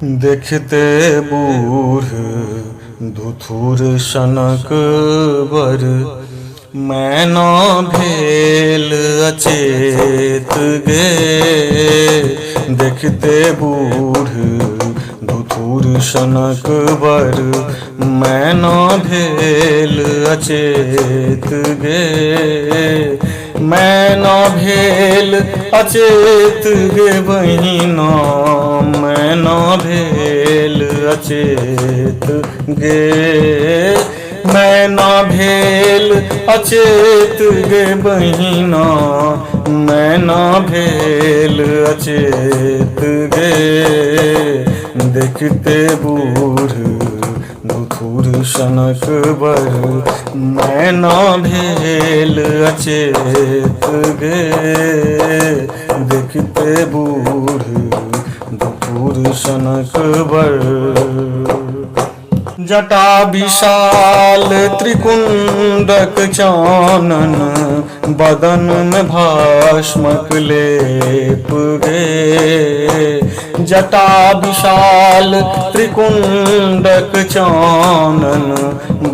देखिते बूढ़ धुथुर सनक बर, मैना भेल अचेत गे। देखिते बूढ़ धुथुर सनक बर, मैना भेल अचेत गे। मैना भेल अचेत गे बहिना, मैना भेल अचेत गे। मैना भेल अचेत गे बहिना, मैना भेल अचेत गे। देखिते बूढ़ धुथुर सनक बर, मैना भेल अचेत गे। देखिते बूढ़ धुथुर सनक बर। जटा विशाल त्रिकुंडक चानन, बदन में भस्मक लेप गे। जटा विशाल त्रिकुंडक चानन,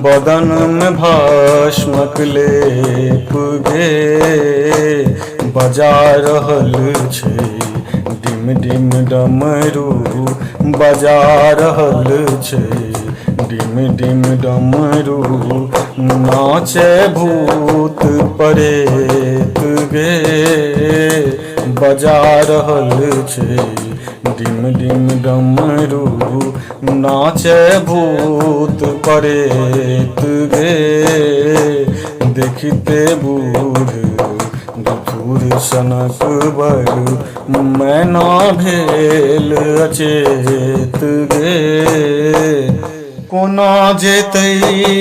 बदन में भस्मक लेप गे। बजा रहल छै डिम डिम डमरू, बजा रहल छै डिम डिम डमरू। नाचे भूत परेत गे, बजा रहल छै डिम डिम डमरू। नाचे भूत परेत गे। देखिते बूढ़ धुथुर सनक बर, मैना भेल अचेत गे। कोना जेतै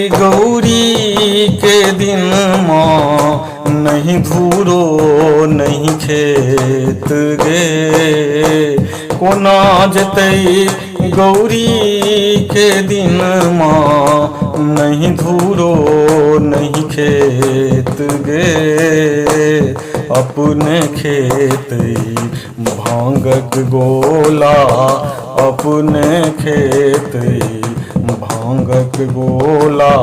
गौरी के दिन माँ, नहीं धूरो नहीं खेत गे। कोना जेतै गौरी के दिन माँ, नहीं धूरो नहीं खेत गे। अपने खेतै भांगक गोला, अपने खेतै भांगक गोला।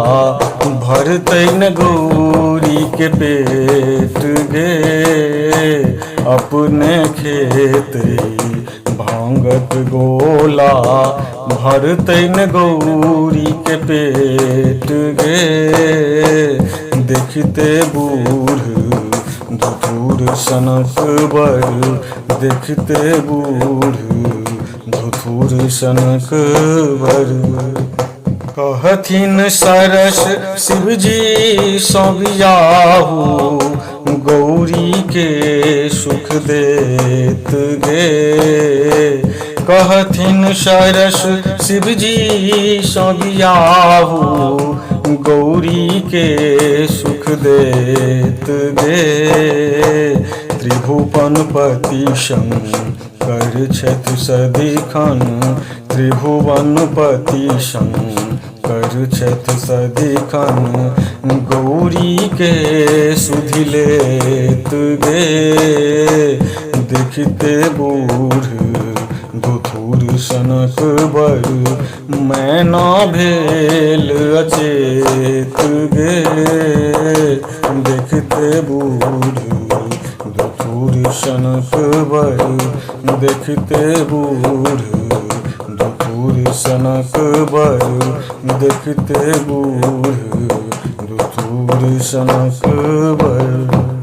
भरतै न गौरी के पेट गे। अपने खेतै भांगक गोला, भरतै न गौरी के पेट गे। देखिते बूढ़ धुथुर सनक बर, देखिते बूढ़ धुथुर सनक बर। कहथिन सरस शिवजी सँ बियाहू, गौरी के सुख देत गे। कहथिन सरस शिवजी सँ बियाहू, गौरी के सुख देत गे। त्रिभुवन पति शंकर छथि सदिखन, त्रिभुवन पति शंकर छथि सदिखन। गौरी के सुधि लेत गे। देखिते बूढ़ धुथुर सनक बर, मैना भेल अचेत गे। देखिते बूढ़ धुथुर सनक बर, देखिते बूढ़ धुथुर सनक बर, देखिते बूढ़ धुथुर सनक बर।